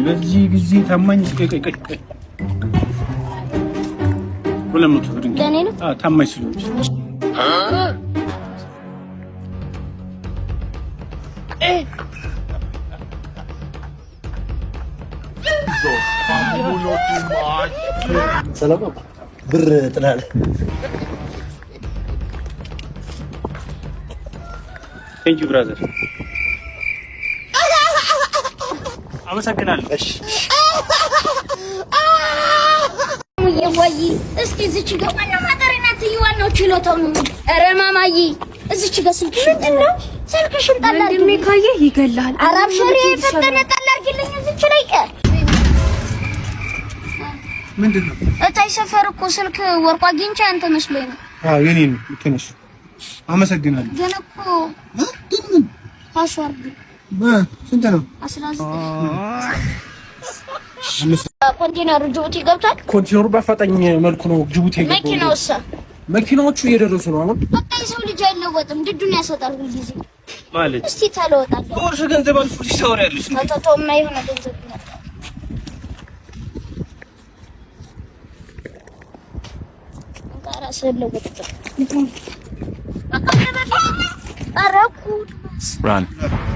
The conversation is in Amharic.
በዚህ ጊዜ ታማኝ፣ ቆይ ቆይ ቆይ ቆይ፣ 200 ብር። ለእኔ ነው? አዎ፣ ታማኝ ስለሆንሽ። ሰላም ነው። ብር ጥላል። Thank you, brother፣ አመሰግናለሁ። እሺ። ወይ እስቲ እዚች ጋር ዋናው ማጠሪ ናት። ዋናው ችሎታው ነው። ኧረ ማማዬ፣ እዚች ጋር ስልክሽን ምንድን ነው? ስልክሽን ጣል ወንድሜ አድርጊልኝ። ካየህ ይገልሃል። ኧረ አብሽሪ፣ የፈጠነ ጣል አድርጊልኝ እዚች ላይ። ምንድን ነው? እታይ ሰፈር እኮ ስልክ ወርቆ አግኝቼ አንተ መስሎኝ ነው። አዎ፣ የኔ ነው። ልክ ነሽ። አመሰግናለሁ። ግን እኮ ግን ምን? Password ስንት ነው? 19። ኮንቴነሩ ጅቡቲ ገብቷል። ኮንቴነሩ በአፋጣኝ መልኩ ነው ጅቡቲ የገባው። መኪናውሳ? መኪናዎቹ እየደረሱ ነው አሁን። በቃ የሰው ልጅ አይለወጥም፣ ድዱን ያሰጣል ሁልጊዜ። ማለት እስቲ ተለወጣለሁ። በወርሽ ገንዘብ አልፎልሽ ታወሪያለሽ እንዴ? ተተተውማ የሆነ ገንዘብ ይመጣል። እንካ ራስህን ለውጥበት። በቃ ኧረ ጉድ። Run.